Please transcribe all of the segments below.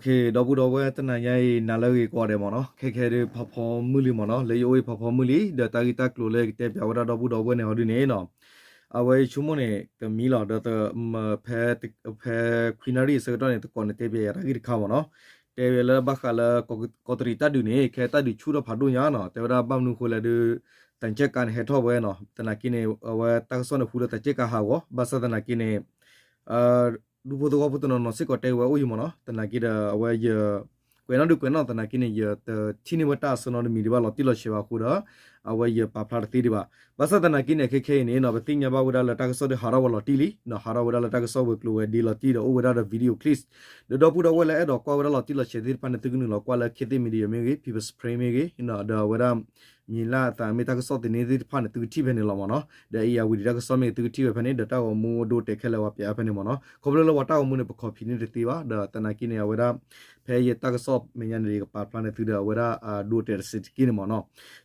ဒီပုၢ်ဒီဝဲၢ် တနၤညါအံၤ နၤလၢအဂ့ၤကိးဂၤဒဲးမ့ၢ်နီၤ, ခဲခဲဒုးဖးဖီမုၢ်လံမ့ၢ်နီၤ, လၢယအိၣ်အံၤဖးဖီမုၢ်လံ, ဒီးတၢ်ဂ့ၢ်တၢ်ကျိၤလၢယကတဲပၠးဝဲဒၣ်ဒီပုၢ်ဒီဝဲၢ်န့ၣ်အီၤဒုန့ၣ်နီၤ, အဝဲယဆိကမိၣ်န့ၣ် တမံၤလီၤ, ဒီး ဖဲ ဖဲခွံနၣ်ရံၣ်အဆၢကတီၢ်န့ၣ် သကိးန့ၣ်တဲပၠးယၤတၢ်ဂ့ၢ်တခါမ့ၢ်နီၤ, တဲဝဲလၢဘၣ်ဃးလၢ ကီးတရံးတၢ်ဒုးန့ၣ် ခဲတၢ်ဒုးဆူၣ်ထီၣ်ဖးဒိၣ်ညါနီၤ, တဲဝဲဒၣ်ဘၣ်မနုၤအဃိလဲၣ်ဒုး သံချပ်ကားန့ၣ်ဟဲထီၣ်ဝဲနီၤ, သနာ်က့န့ၣ် အဝဲတၢ်ကစီၣ်န့ၣ်ဟူလၢသံချပ်ကားဟးဂီၤ, ဘၣ်ဆၣ်သနာ်က့န့ၣ် ဒူဖိသဝီဖိတနီၤနီၤစ့ၢ်ကီးတဲဝဲအိၣ်အံၤမ့ၢ်နီၤ, သနာ်က့ဒီးအဝဲယ ကွဲးနီၣ်ဒုးကွဲးနီၣ်သနာ်က့န့ၣ် ယတထံၣ်န့ၢ်ဝဲတၢ်အဆၢနီတမံၤဒံးဘၣ်လီၤတံၢ်လီၤဆဲးဘၣ်အဃိဒီး အဝဲယပာ်ဖျါတသ့ဒံးဘၣ်. ဘၣ်ဆၣ်သနာ်က့န့ၣ် ခဲခဲအံၤန့ၣ်နီၤ ပသ့ၣ်ညါဘၣ်ဝဲဒၣ်လၢတၢ်ကစီၣ်ဒုးဟးထီၣ်ဝဲလီၤတံၢ်လံ, ဟးထီၣ်ဝဲဒၣ်လၢတၢ်ကစီၣ်ဝဲၤကျိၤဝဲၤဒ့လီၤတံၢ်ဒီးအိၣ်ဝဲဒၣ်ဒီး video clips ဒီးဒီပုၢ်ဒီဝဲၢ်လၢအဲၣ်ဒိးကွၢ်ဝဲဒၣ်လီၤတံၢ်လီၤဆဲးသ့ၣ်တဖၣ်န့ၣ် သုကနုာ်လီၤကွၢ်လၢ ခေတ်သစ် Media မ့ၢ်ဂ့ၤ, People's Spring မ့ၢ်ဂ့ၤ, ဒီးအဝဲဒၣ် မံၤလၢ်အသးမ့ၢ်တၢ်ကစီၣ်သန့သ့ၣ်တဖၣ်န့ၣ် သုကထံၣ်ဖဲန့ၣ်လီၤမ့ၢ်နီၤ, ဒီး ဧရာဝတီ တၢ်ကစီၣ်မ့ၢ်ဂ့ၤ သုကထံၣ်ဝဲဖဲန့ၣ် ဒီးတၢ်ဂီၤမူဒိတဲာ်ခဲလၢာ်ဝဲပၠးဖဲန့ၣ်မ့ၢ်နီၤ, ခီဖျိလၢပှၤတၢ်ဂီၤမူန့ၣ် ပ copy န့ၢ်တသ့ဘၣ်, ဒီးသနာ်က့န့ၣ် အဝဲဒၣ် ဖဲယတၢ်ကစီၣ်မဲာ်ညါန့ၣ် ယကပာ်ဖျါန့ၢ်သုဒီးအဝဲဒၣ် ဒိတဲာ်တစဲးတက့ၢ်န့ၣ်မ့ၢ်နီၤ,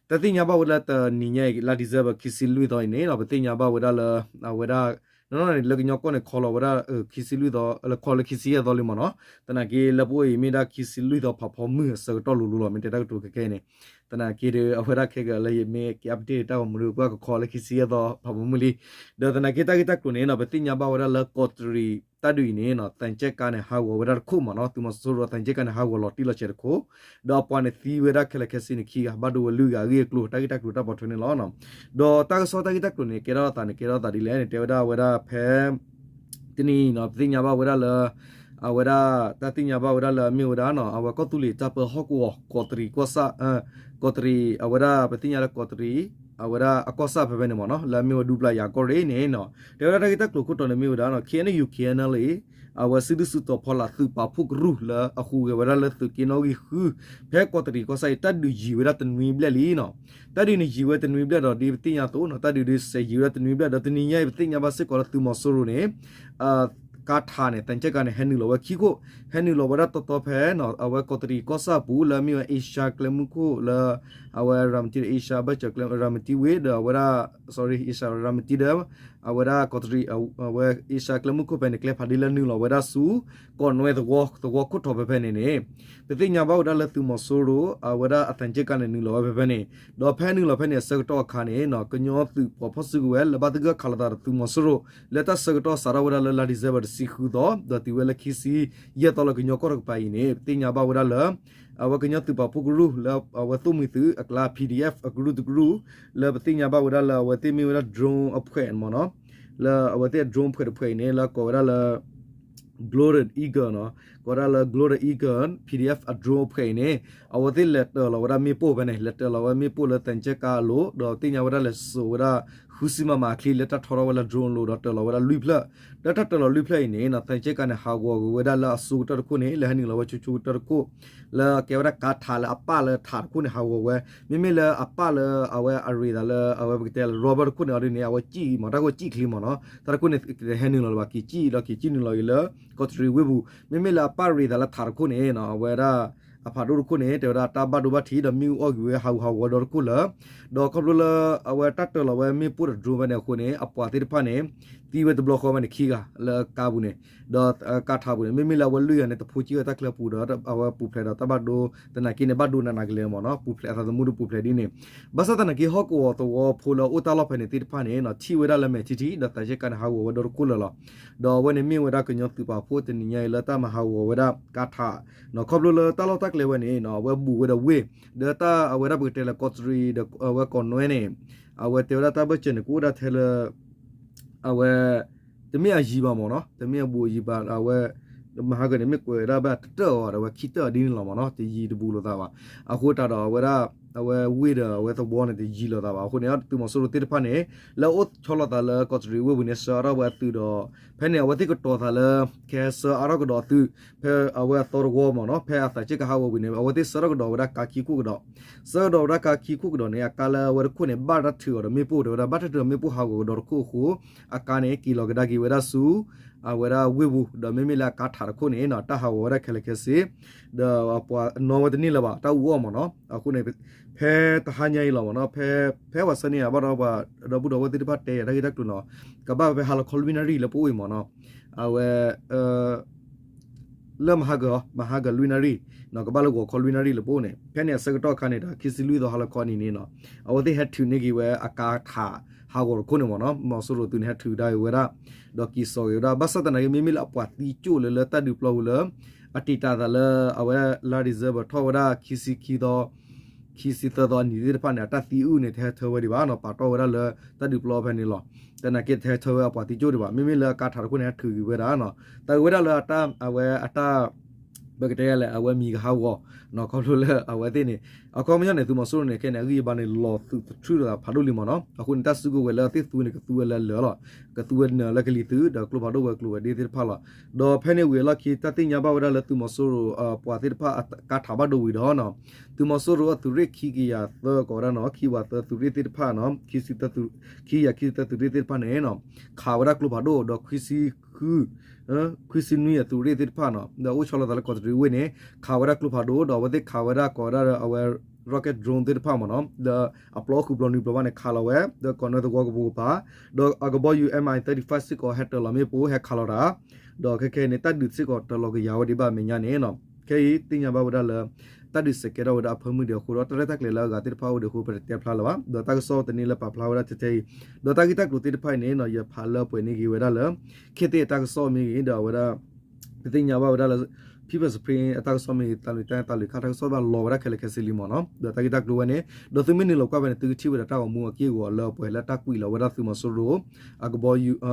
တၢ်သ့ၣ်ညါဘၣ်ဝဲဒၣ်တနံၤညါအံၤ လါ December ခံဆံလွံၢ်သီအံၤန့ၣ်နီၤ ပသ့ၣ်ညါဘၣ်ဝဲဒၣ်လၢ အဝဲဒၣ် နီၢ်နီၢ်န့ၣ် လၢကညီကီၢ်န့ၣ် ခီလီၤဝဲဒၣ် ခံဆံလွံၢ်သီ လၢခီလၢခံဆံယဲၢ်သီလံမ့ၢ်နီၤ, သနာ်က့လၢပအိၣ်အံၤမ့ၢ်ဒၣ်ခံဆံလွံၢ်သီဖးဖီမုၢ်အဆၢကတီၢ်လိၤလိၤလီၤ မ့ၢ်တဲတၢ်ကတိၤခဲခဲအံၤန့ၣ်, သနာ်က့ဒီး အဝဲဒၣ်ခဲကလၢယမ့ၢ်က့ၤ update တၢ်ဂီၤမူဒီး ပှၤကခီလၢခံဆံယဲၢ်သီဖးဖီမုၢ်လံ, ဒီးသနာ်က့တၢ်ဂ့ၢ်တၢ်ကျိၤန့ၣ်နီၤ ပသ့ၣ်ညါဘၣ်ဝဲဒၣ်လၢကီးတရံးတၢ်ဒုးအံၤန့ၣ်နီၤ သံချပ်ကားန့ၣ် ဟးဂီၤဝဲဒၣ်တခိၣ်မ့ၢ်နီၤ, သုးမီၤစိရိၤသံချပ်ကားန့ၣ် ဟးဂီၤလီၤတံၢ်လီၤဆဲးတခိၣ်, ဒီးအပှၤန့ၣ်သံဝဲဒၣ်ခဲလၢာ်ခဲဆ့န့ၣ်ခံဂၤ ဘၣ်ဒိဝဲလွံၢ်ဂၤ အဂ့ၢ်အကျိၤ တၢ်ဂ့ၢ်တၢ်ကျိၤတၢ်ပိာ်ထွဲန့ၣ်လီၤ. ဒီးတၢ်ကစီၣ်တၢ်ဂ့ၢ်တၢ်ကျိၤန့ၣ် ကဲထီၣ်သးန့ၣ် ကဲထီၣ်သးဒ်လဲၣ်န့ၣ် တဲဝဲဒၣ်ဝဲဒၣ်ဖဲ တနံၤအံၤနီၤ ပသ့ၣ်ညါဘၣ်ဝဲဒၣ်လၢ အဝဲဒၣ် တၢ်သ့ၣ်ညါဘၣ်ဝဲဒၣ်လၢအမ့ၢ်ဝဲဒၣ်နီၤ အဝဲကီၢ်သူလ့ၤတၢ်ပၢဟီၣ်ကဝီၤ ကီးတရံးကီၢ်ဆၣ် ကီးတရံး အဝဲဒၣ်ပသ့ၣ်ညါလၢကီးတရံး အဝဲဒၣ်အကီၢ်ဆၣ်ဖဲဖဲန့ၣ်မ့ၢ်နီၤ လၢအမ့ၢ်ဝဲဒူပျၢ်ယၤကီၢ်ရ့ၣ်န့ၣ်နီၤ တဲဝဲဒၣ်တၢ်ဂ့ၢ်တၢ်ကျိၤခိၣ်တီန့ၣ်မ့ၢ်ဝဲဒၣ်နီၤ KNU KNLA အဝဲစုဒုၣ်စုတီၤဖီလာ်သုးပာ်ဖှိၣ်ကရူၢ်လၢအဟူးဂဲၤဝဲဒၣ်လၢသုးက့နီၣ်ဂံၢ်ဃု ဖဲကီးတရံးကီၢ်ဆၣ်အံၤ တၢ်ဒုးယံာ်ဝဲဒၣ်တနွံဘျဲၣ်လံနီၤ တၢ်ဒုးန့ၣ်ယံာ်ဝဲတနွံဘျဲၣ်ဒီး ဒ်ပသ့ၣ်ညါအသိးနီၤ တၢ်ဒုးဒ်စဲးယံာ်ဝဲဒၣ်တနွံဘျဲၣ်ဒီး တနံၤညါအံၤပသ့ၣ်ညါဘၣ်စ့ၢ်ကီးလၢသုးမီၤစိရိၤန့ၣ် ကါထးန့ၣ် သံချပ်ကားန့ၣ် ဟဲနုာ်လီၤဝဲခံခိၣ် ဟဲနုာ်လီၤဝဲဒၣ်တီတီဖဲ အဝဲကီးတရံးကီၢ်ဆၣ်အပူၤ လၢအမ့ၢ်ဝဲ Asia ကျဲမုၢ်ခိၣ်လၢ အဝဲ ရၤမတံ ဒီး Asia ဘၢၣ်စၢၤကျဲ ရၤမတံဝ့ၢ်ဒီးအဝဲဒၣ် sorry Asia ရၤမတံဒီး အဝဲဒၣ်ကီးတရံး အဝဲ Asia ကျဲမုၢ်ခိၣ်ဖဲန့ၣ် ကျဲဖးဒ်လၢနုာ်လီၤဝဲဒၣ်ဆူ ကီးနွဲသဝီ သဝီခိၣ်ထီၣ်ဖဲဖဲန့ၣ်န့ၣ် ပသ့ၣ်ညါဘၣ်ဝဲဒၣ်လၢသုးမီၤစိရိၤ အဝဲဒၣ်အသံချပ်ကားန့ၣ် နုာ်လီၤဝဲဖဲဖဲန့ၣ် ဒီးဖဲနုာ်လီၤဖဲန့ၣ်အဆၢကတီၢ်အခါန့ၣ်နီၤ ကညီသုးပာ်ဖှိၣ်စုကဝဲၤလၢဘၣ်သဂၢၢ်ခးလိာ်သးဒီးသုးမီၤစိရိၤ လၢတၢ်ဆၢကတီၢ်စးထီၣ်ဝဲဒၣ်လၢလါ December တဆံဃုသီ ဒီးတုၤဝဲလၢခံဆံယဲၢ်သီလၢကညီကီၢ်တကပၤအံၤန့ၣ် ပသ့ၣ်ညါဘၣ်ဝဲဒၣ်လၢ အဝဲကညီသုးပာ်ဖှိၣ်ကရူၢ်လၢအဝဲသိၣ်မှံၤသုးအကျါ PDF အကရူၢ်တကရူၢ် လၢပသ့ၣ်ညါဘၣ်ဝဲဒၣ်လၢအဝဲသ့ၣ်မ့ၢ်ဝဲဒၣ် drone အဖှဲးမ့ၢ်နီၤ လၢအဝဲသ့ၣ်အ drone ဖှဲးတဖှဲးအံၤန့ၣ် လၢကိးဝဲဒၣ်လၢ Golden Eagle နီၤ ကိးဝဲဒၣ်လၢ Golden Eagle PDF အ drone အဖှဲးအံၤန့ၣ် အဝဲသ့ၣ်လဲၤတၢၤလီၤဝဲဒၣ်မ့ၣ်ပိၢ်ဖဲန့ၣ် လဲၤတၢၤလီၤဝဲမ့ၣ်ပိၢ်လၢသံချပ်ကားအလိၤ ဒီးသ့ၣ်ညါဝဲဒၣ်လဲၤစိာ်ဝဲဒၣ် ဃုဆံ မမ အချံလၢတၢ်ထီထီၣ်ဝဲလၢ drone အလိၤ ဒီးတၢၤလီၤဝဲဒၣ်လွံၢ်ဖျၢၣ် လၢတၢ်တၢၤလီၤလွံၢ်ဖျၢၣ်အံၤန့ၣ်နီၤ သံချပ်ကားန့ၣ် ဟးဂီၤက့ၤဝဲဒၣ်လၢအစိကတၢၢ်တခိၣ်န့ၣ် လၢဟဲနုာ်လီၤဝဲဆိဆိကတၢၢ်တခိၣ် လၢကဲဝဲဒၣ်ကါထးလၢအပၣ်လၢထးတခိၣ်န့ၣ် ဟးဂီၤဝဲ မ့မ့ၢ်လၢအပၣ်လၢအဝဲအရ့းသးလၢအဝဲပကတဲလၢ rubber တခိၣ်န့ၣ်အီၤဒ်န့ၣ် အဝဲစံၣ်မး တၢ်ခိၣ်စံၣ်ချံမးနီၤ တၢ်တခိၣ်န့ၣ် ကဟဲနုာ်လီၤလၢၤဘၣ် က့ၤစံၣ်ဒီးက့ၤစံၣ်နုာ်လီၤက့ၤလၢ ကီးတရံးဝ့ၢ်ပူၤ မ့မ့ၢ်လၢအပၣ်ရ့းသးလၢထးတခိၣ်န့ၣ်နီၤ အဝဲဒၣ် အဖးဒိၣ်တခိၣ်န့ၣ် တဲဝဲဒၣ်တၢ်ဘၣ်ဒိဘၣ်ထံးဒီးမ့ၣ်အူအီၣ်ကွံာ်ဝဲဟးဂူာ်ဟးဂီၤဒီတခိၣ်လၢ ဒီးခီဖျိလၢအဝဲတၢ်တၢၤလီၤဝဲမ့ၣ်ပိၢ်ဒီး drone ဖဲန့ၣ်အဃိန့ၣ် အပှၤသ့ၣ်တဖၣ်န့ၣ် သံဝဲတဘျီဃီဖဲန့ၣ်ခံဂၤလၢကါပူၤန့ၣ် ဒီးကါထးပူၤန့ၣ် မ့မ့ၢ်လၢအဝဲလွံၢ်ဂၤန့ၣ် တဖိကံၣ်ဝဲတၢ်ချၢပူၤဒီး အဝဲပူၤဖျဲးဒီးတၢ်ဘၣ်ဒိ သနာ်က့န့ၣ် ဘၣ်ဒိနးနးကလဲာ်မးနီၤ ပူၤဖျဲးအသးသမူတပူၤဖျဲးဒ်န့ၣ် ဘၣ်ဆၣ်သနာ်က့ဟီၣ်ကဝီၤသဝီဖိလၢအအိၣ်တၢ်လီၢ်ဖဲန့ၣ်သ့ၣ်တဖၣ်န့ၣ်နီၤ ထံၣ်ဝဲဒၣ်လၢမဲာ်ထံထံ ဒီးသံချပ်ကားန့ၣ် ဟးဂီၤဝဲဒီတခိၣ်လၢာ်လီၤ. ဒီးအဝဲန့ၣ်မ့ၢ်ဝဲဒၣ်ကညီသုးပာ်ဖှိၣ်တနံၤညါအံၤလၢတၢ်မၤဟးဂီၤဝဲဒၣ်ကါထး ခီဖျိလၢတၢ်လီၢ်တၢ်ကျဲဝဲန့ၣ် အဝဲဘူးဝဲဒီးဝ့ၢ် ဒီးတၢ်အဝဲဒၣ်ပကတဲလၢကီးတရံးဒီးအဝဲကီးနွဲန့ၣ် အဝဲတဲဝဲဒၣ်တၢ်ဘၢၣ်စၢၤန့ၣ် ကအိၣ်ဒၣ်ထဲလၢ အဝဲ တမ့ၢ်အယံၤဘၣ်မးနီၤ တမ့ၢ်အဘူးအယံၤဘၣ် အဝဲ မဟါကန့ၣ် မ့ၢ်ကွဲးဝဲဒၣ်ဘၣ်တတၢၢ်အီၤဒီး အဝဲခံတၢၢ်အီၤဒ်န့ၣ်လီၤမးနီၤ တယံၤတဘူးလိာ်သးဘၣ်. အဃိတးဒီးအဝဲဒၣ် အဝဲဝ့ၢ်ဒီးအဝဲသဝီန့ၣ် တယံၤလိာ်သးဘၣ်. အဃိန့ၣ် သုးမီၤစိရိၤသ့ၣ်တဖၣ်န့ၣ် လၢအအိၣ်ဆီလီၤသးလၢကီးတရံးဝ့ၢ်ပူၤန့ၣ် ဆှၢအါထီၣ်ဝဲအသုးဒီး ဖဲန့ၣ် အဝဲသ့ၣ်ကတီၤသးလၢ ကဟဲဆှၢအါထီၣ်ကဒီးအသုး ဖဲအဝဲအသီတဝီမးနီၤ ဖဲအသံချပ်ကားဟးဂီၤဝံၤန့ၣ် အဝဲသ့ၣ်ဆှၢထီၣ်ကဒီးဝဲဒၣ်ကါခံခိၣ်ကဒီး ဆှၢကဒီးဝဲဒၣ်ကါခံခိၣ်ကဒီးန့ၣ် အကါလၢအဝဲတခိၣ်န့ၣ် ဘၣ်တၢ်ထုးအီၤဒီးမ့ၣ်ပိၢ်တဲဝဲဒၣ် ဘၣ်တၢ်ထုးအီၤမ့ၣ်ပိၢ်ဟးဂီၤကဒီးတခိၣ်အဃိ အကါန့ၣ် က့ၤလီၤကဒါက့ၤဝဲဒၣ်ဆူ အဝဲဒၣ်ဝ့ၢ်ပူၤ ဒီးမ့မ့ၢ်လၢအကါထးတခိၣ်န့ၣ်နီၤ တၢ်ဟးဂီၤဝဲဒၣ်ခဲလၢာ်ခဲဆ့ ဒီးပှၤနီၣ်ဝဲတန့ၢ်လၢၤဘၣ် တၢ်အူအီၣ်မးနီၤ. အဃိန့ၣ် ဖဲတဟါညါအံၤလီၤမးနီၤ ဖဲ ဖဲပှၤဆှၢန့ၢ်ယၤဘၣ်ဒီးပှၤဒီပုၢ်ဒီဝဲၢ်သ့ၣ်တဖၣ်တဲယၤတၢ်ဂ့ၢ်တၢ်ကျိၤနီၤ ကဘၣ်ဖဲဟါလီၤခီလွံၢ်နၣ်ရံၣ်လၢပအိၣ်အံၤမးနီၤ အဝဲ လၢမဟါကၢၤ မဟါကၢၤလွံၢ်နၣ်ရံၣ် ကဘၣ်လၢဂီၤခီလွံၢ်နၣ်ရံၣ်လၢပအိၣ်န့ၣ် ဖဲန့ၣ်အဆၢကတီၢ်အခါန့ၣ်ဒီး ခံဆံလွံၢ်သီဟါလီၤခီအနံၤန့ၣ်နီၤ အဝဲသ့ၣ်ဟဲထုးန့ၢ်က့ၤဝဲအကါထးဟးဂီၤတခိၣ်န့ၣ်မ့ၢ်နီၤ သုးမီၤစိရိၤသုးန့ၣ် ဟဲထုးဒၣ်ဝဲဒၣ် ဒီးက့ၤစိာ်က့ၤဝဲဒၣ် ဘၣ်ဆၣ်သနာ်က့ မ့မ့ၢ်လၢအပှၤသံကၠိၣ်လၢလၢတၢ်ဒုးပျီပူၤလၢ အတံာ်တာ်သးလၢ အဝဲလါ December ထီၣ်ဝဲဒၣ်ခံဆံခံသီ ခံဆံသၢသီအနံၤသ့ၣ်တဖၣ်န့ၣ် အတၢ်သံအုၣ်န့ၣ် တဟဲထၢဝဲဒံးဘၣ်နီၤ ပာ်တီၢ်ဝဲဒၣ်လၢတၢ်ဒုးပျီဖဲန့ၣ်လီၤ. သနာ်က့တဟဲထၢဝဲအပှၤသံကၠိၣ်ဒံးဘၣ် မ့မ့ၢ်လၢအကါထးတခိၣ်န့ၣ် ဟဲထုးက့ၤဝဲဒၣ်နီၤ တၢ်ဂ့ၢ်ဝဲဒၣ်လၢ အဝဲအတၢ် ပကတဲလဲၣ် အဝဲမံၤကဟးဂီၤနီၤ ခီဖျိလၢအဝဲသ့ၣ်န့ၣ် အခီပညီန့ၣ် သုးမီၤစိရိၤန့ၣ် ခဲန့ၣ် အဂံၢ်အဘါန့ၣ် လီၤသုးသထူၣ်လိာ်သးဖးဒိၣ်လံမ့ၢ်နီၤ အဃိန့ၣ် တၢ်စုကဝဲၤလၢအသ့ၣ်သူန့ၣ် ကသူဝဲလၢလၢာ်လီၤ ကသူဝဲနၢၤလၢကလံၤသုး ဒီးကျိဖးဒိၣ်ဝဲကျိဝဲၤဒ့သ့ၣ်တဖၣ်လီၤ. ဒီးဖဲန့ၣ်ဝံၤအလီၢ်ခံ တၢ်သ့ၣ်ညါဘၣ်ဝဲဒၣ်လၢသုးမီၤစိရိၤ ပှၤသ့ၣ်တဖၣ်အကါထးဘၣ်ဒိဝံၤဒီးနီၤ သုးမီၤစိရိၤအသုးရ့ၣ်ခံကယၤသၢကိးဝဲဒၣ်နီၤ ခံဝးသၢသုးရ့ၣ်သ့ၣ်တဖၣ်နီၤ ခံဆံ ခံကယၤခံဆံသၢသုးရ့ၣ်သ့ၣ်တဖၣ်န့ၣ်နီၤ ခးဝဲဒၣ်ကျိဖးဒိၣ် ဒီးခွံဆံဃု ခွံဆံနွံအသုးရ့ၣ်သ့ၣ်တဖၣ်နီၤ ဒီးအိၣ်ဆီလီၤသးလၢကီးတရံးဝ့ၢ်န့ၣ် ခးဝဲဒၣ်ကျိဖးဒိၣ် ဒီးအဝဲသ့ၣ်ခးဝဲဒၣ်ကိးဝဲဒၣ်ဒီးအဝဲ rocket drone သ့ၣ်တဖၣ်မ့ၢ်နီၤ ဒီးအပျီဃုာ်ပျီနွံပျီဘၣ်န့ၣ် ခးလီၤဝဲ ဒီးကီးနွဲသဝီကပိာ်ကပၤ ဒီးအကဘီယူၤ M I thirty-five စ့ၢ်ကီးဟဲတၢၤလီၤမ့ၣ်ပိၢ် ဟဲခးလီၤတၢ် ဒီးခဲခဲအံၤန့ၣ် တၢ်ဒုးစ့ၢ်ကီးတၢ်လီၤကယၤဝဲဒံးဘၣ်အမဲာ်ညါန့ၣ်နီၤ ခဲအံၤသ့ၣ်ညါဘၣ်ဝဲဒၣ်လၢ တၢ်ဒုးစဲးကဲထီၣ်ဝဲဒၣ်အဖၢမုၢ်ဒံးအဃိဒီး တၢ်ရဲၣ်တၢ်ကျဲၤလၢအဂၤသ့ၣ်တဖၣ်အိၣ်ဒံးအဃိ ပတတဲဖျါလၢၤဘၣ် ဒီးတၢ်ကစီၣ်တနံၤလၢပာ်ဖျါဝဲဒၣ်ထဲထဲအံၤ ဒီးတၢ်ဂ့ၢ်တၢ်ကျိၤသ့ၣ်တဖၣ်အံၤန့ၣ်နီၤ ယဖးလၢပှဲၤန့ၢ်က့ၤဝဲဒၣ်လၢ ခ့သ့ၣ်အတၢ်ကစီၣ်မ့ၢ်ဂ့ၤ ဒီးအဝဲဒၣ် ပသ့ၣ်ညါဘၣ်ဝဲဒၣ်လၢ People's Spring အတၢ်ကစီၣ်မ့ၢ်ဂ့ၤ သးလွံၢ်တၢ် သးလွံၢ်ခါတၢ်ကစီၣ်ဘၣ်လီၤဝဲဒၣ်ခဲလၢာ်ခဲဆ့လံမ့ၢ်နီၤ ဒီးတၢ်ဂ့ၢ်တၢ်ကျိၤဝဲန့ၣ် ဒီးသုမ့ၢ်နုာ်လီၤကွၢ်ဖဲန့ၣ် သုကထံၣ်ဝဲဒၣ်တၢ်ဂီၤမူအက့ၢ်အဂီၤလၢပှဲၤလၢတၢ်ကွံာ်လီၤဝဲဒၣ်သုးမီၤစိရိၤ အကဘီယူၤ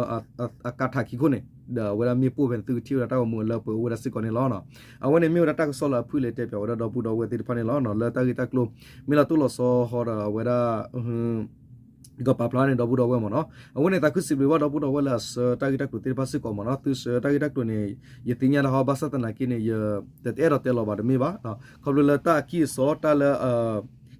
အကါထးခံခိၣ်န့ၣ် ဒီးအဝဲဒၣ်မ့ၣ်ပိၢ်ဖဲန့ၣ် သုကထံၣ်ဝဲဒၣ်တၢ်ဂီၤမူအလၢပှဲၤအိၣ်ဝဲဒၣ်စ့ၢ်ကီးန့ၣ်လီၤ. အဝဲန့ၣ်မ့ၢ်ဝဲဒၣ်တၢ်ကစီၣ်လၢအဖုၣ်လဲၤတဲပၠးဝဲဒၣ်ဒီပုၢ်ဒီဝဲၢ်သ့ၣ်တဖၣ်န့ၣ်လီၤ. လၢတၢ်ဂ့ၢ်တၢ်ကျိၤ မ့ၢ်လီၤတိၢ်လီၤဆီဟီဒီးအဝဲဒၣ် ကပာ်ဖျါန့ၣ် ဒီပုၢ်ဒီဝဲၢ်မ့ၢ်နီၤ. အဝဲန့ၣ်သးခုစံးဘျုးဘၣ်ဒီပုၢ်ဒီဝဲၢ်လၢအဆှၢတၢ်ဂ့ၢ်တၢ်ကျိၤသ့ၣ်တဖၣ်စ့ၢ်ကီးမ့ၢ်နီၤ. သုဆှၢတၢ်ဂ့ၢ်တၢ်ကျိၤန့ၣ် ယသ့ၣ်ညါတဟီ ဘၣ်ဆၣ်သနာ်က့န့ၣ် ယတအဲၣ်ဒိးတဲလီၤဘၣ်တမ့ၢ်ဘၣ်. ခီဖျိလၢတၢ်အကံၢ်အစီ တၢ်လၢ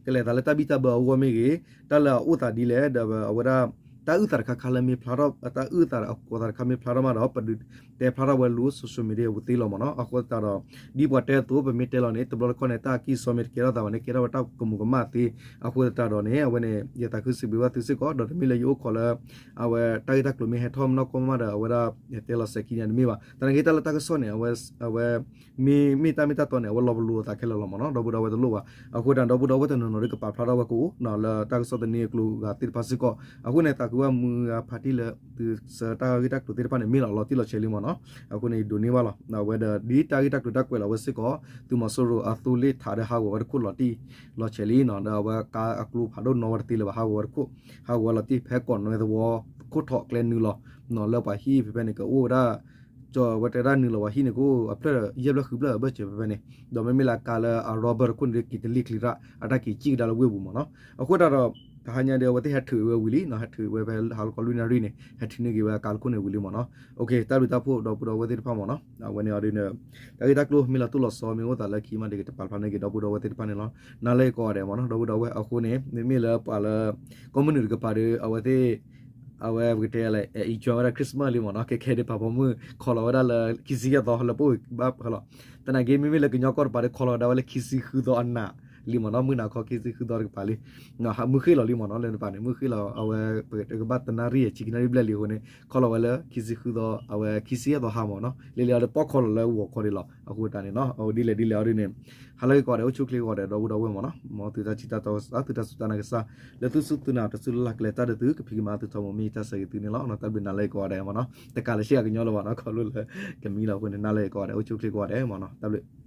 ကလဲၤသးလၢတၢ်ဘံၣ်တၢ်ဘၢအဂီၢ်မ့ၢ်ဂ့ၤ, တၢ်လၢအအိၣ်သးဒ်လဲၣ် ဒီးအဝဲဒၣ် တၢ်အုၣ်သးတခါခါလၢမ့ၢ်ဖျါထီၣ် တၢ်အုၣ်သးအကိးသးတခါမ့ၢ်ဖျါထီၣ်မးဒီး ပဒုးတဲဖျါထီၣ်ဝဲလိၤ social media ပူၤသ့လီၤမ့ၢ်နီၤ. အဃိသတးဒီး ဒ်ပှၤတဲအသိး ပမ့ၢ်တဲလီၤန့ၣ် တဘျီတခီၣ်န့ၣ် တၢ်အကံၢ်အစီမ့ၢ်တကဲထီၣ်သးဘၣ်န့ၣ် ကဲထီၣ်ဝဲတၢ်ကမူၤကမၣ်သ့. အဃိသတးဒီးန့ၣ် အဝဲန့ၣ် ယသးခုစံးဘျုးဘၣ်သုစ့ၢ်ကီး ဒီးတမ့ၢ်လၢယအိၣ်ခိးလၢ အဝဲတၢ်ဂ့ၢ်တၢ်ကျိၤမ့ၢ်ဟဲထီၣ်မနီၢ်ကီၢ်မးဒီး အဝဲဒၣ်တဲလီၤစဲးခံန့ၣ်တမ့ၢ်ဘၣ်. သနာ်က့တၢ်လၢတၢ်ကစီၣ်န့ၣ် အဝဲ မ့ၢ် မ့ၢ်တၢ်မ့ၢ်တၢ်တီန့ၣ် အဝဲလီၤပလိာ်အသးခဲလၢာ်လီၤမ့ၢ်နီၤ. ဒီပုၢ်ဒီဝဲၢ်တလိၣ်ဘၣ်. အဃိသတး ဒီပုၢ်ဒီဝဲၢ်တနီၤနီၤဒီးကပာ်ဖျါထီၣ်ဝဲကအိၣ် လၢတၢ်ကစီၣ်တနံၤအကျိၤအဂၤသ့ၣ်တဖၣ်စ့ၢ်ကီး. အဃိန့ၣ် သးခုဘၣ်မုာ်ဂၤဖးတံၢ်လၢ သုဆှၢတၢ်ဂ့ၢ်တၢ်ကျိၤသ့ၣ်တဖၣ်န့ၣ် မ့ၢ်လီၤလီၤတံၢ်လီၤဆဲးလံမ့ၢ်နီၤ. အဃိန့ၣ် ယဒိးန့ၢ်ဘၣ်လီၤ. အဝဲဒီး ဒ်တၢ်ဂ့ၢ်တၢ်ကျိၤတၢ်ကွဲးလီၤဝဲစ့ၢ်ကီး သုးမီၤစိရိၤအသိလ့ၣ်ထးဒီးဟးဂီၤဝဲတခိၣ်လီၤတံၢ်လီၤဆဲးလံနီၤ. ဒီးအဝဲကါအကျိဖးဒိၣ်နီၢ်ဝဲတသ့လၢၤဘၣ် ဟးဂီၤဝဲတခိၣ် ဟးဂီၤဝဲလီၤတံၢ်ဖဲကီးနွဲသဝီခိၣ်ထီၣ်ကျဲနုာ်လီၤ. လၢပှၤဟံၣ်ဖဲဖဲန့ၣ် ကအိၣ်ဝဲဒၣ် ကၠီဝဲတဲဒၣ်နုာ်လီၤပှၤဟံၣ်န့ၣ် ကအိၣ်အဖျၢၣ်ယဲၢ်ဖျၢၣ်ဃုဖျၢၣ်အဘၢၣ်စၢၤဖဲဖဲန့ၣ်. ဒီးမ့မ့ၢ်လၢအကါလၢအ rubber တခိၣ်န့ၣ်ဒီး က့ၤတလံၣ်ချံရၣ် အတၢ်က့ၤစံၣ်ကဒါလၢဝ့ၢ်ပူၤမ့ၢ်နီၤ. အဃိသတးဒီး တဟါညါဒီး အဝဲသ့ၣ်ဟဲထုးဝဲဝံၤလံနီၤ. ဟဲထုးဝဲဖဲဟါလီၤခီလွံၢ်နၣ်ရံၣ်န့ၣ် ဟဲထုးန့ၢ်က့ၤဝဲအကါတခိၣ်န့ၣ်ဝံၤလံမ့ၢ်နီၤ. တၢ်ဘျုးတၢ်ဖှိၣ်ဒီပုၢ်ဒီဝဲၢ်သ့ၣ်တဖၣ်မ့ၢ်နီၤ. အဝဲန့ၣ်အီၤဒ်န့ၣ် တၢ်ဂ့ၢ်တၢ်ကျိၤမ့ၢ်လီၤတိၢ်လီၤဆီမ့ၢ်အိၣ်သးလၢခံမးဒီး ကတပာ်ဖျါန့ၢ်က့ၤဒီပုၢ်ဒီဝဲၢ်သ့ၣ်တဖၣ်န့ၣ်လီၤ. နၤလၢယကိးဂၤဒဲးမ့ၢ်နီၤ ဒီပုၢ်ဒီဝဲၢ် အဃိန့ၣ် မ့မ့ၢ်လၢပှၤလၢ ကိးမုၢ်နုာ်တကပၤဒီး အဝဲသ့ၣ် အဝဲပကတဲလဲၣ် enjoy ဝဲဒၣ် Christmas လံမ့ၢ်နီၤ. ခဲခဲဒ်ပာ်ဖီမုၣ်ခီလီၤဝဲဒၣ်လၢ ခံဆံယဲၢ်သီလၢပအိၣ်ဘၣ်ဖဲလီၤ. သနာ်က့ မ့မ့ၢ်လၢကညီကီၢ်တကပၤဒီး ခီလီၤဝဲဒၣ်လၢခံဆံဃုသီအနးလံမ့ၢ်နီၤ. မုၢ်နၤခီခံဆံဃုသီတကပၤလံ. မုၢ်ဃ့ၢ်လီၤလံမ့ၢ်နီၤ. လၢတကပၤန့ၣ် မုၢ်ဃ့ၢ်လီၤ အဝဲပကဘၣ်တနၣ်ရံၣ် ဆံခံနၣ်ရံၣ်ဘျဲၣ်လံအဃိန့ၣ် ခီလီၤဝဲလၢခံဆံဃုသီ အဝဲခံဆံယဲၢ်သီဟါမ့ၢ်နီၤ. လံလံအီၤဒီး ပီၣ်ခီလီၤလၢဂီၤခီဒံးလီၤ. အဃိတၢ်န့ၣ်နီၤ ဒ်လဲၣ်ဒ်လဲၣ်အီၤဒ်န့ၣ် ဟါလၢဂ့ၤကိးဂၤဒဲး အိၣ်ဆူၣ်ချ့ကိးဂၤဒဲး ဒီပုၢ်ဒီဝဲၢ်မ့ၢ်နီၤ. မ်သုတၢ်ထံၣ်တၢ်တီကစၢ် သုတၢ်စူၢ်တၢ်နာ်ကစၢ် လၢသုစူၢ်သုနာ်တစူၢ်လၢ်လၢ်ကျဲၤတၢ်ဒီးသု ကဖံးကမၤသုထီဘိ မ့ၢ်ယတၢ်ဆၢဂ့ၤသုန့ၣ်လီၤ. တၢ်ဘျုးနၤလၢယကိးဂၤဒဲးမ့ၢ်နီၤ. တကးလၢဆ့ကၤကညီလၢၤဘၣ်နီၤ ခီဖျိလၢ ကမံလီၤအဃိန့ၣ် နၤလၢယကိးဂၤဒဲး အိၣ်ဆူၣ်ချ့ကိးဂၤဒဲးမ့ၢ်နီၤ. တၢ်ဘျုး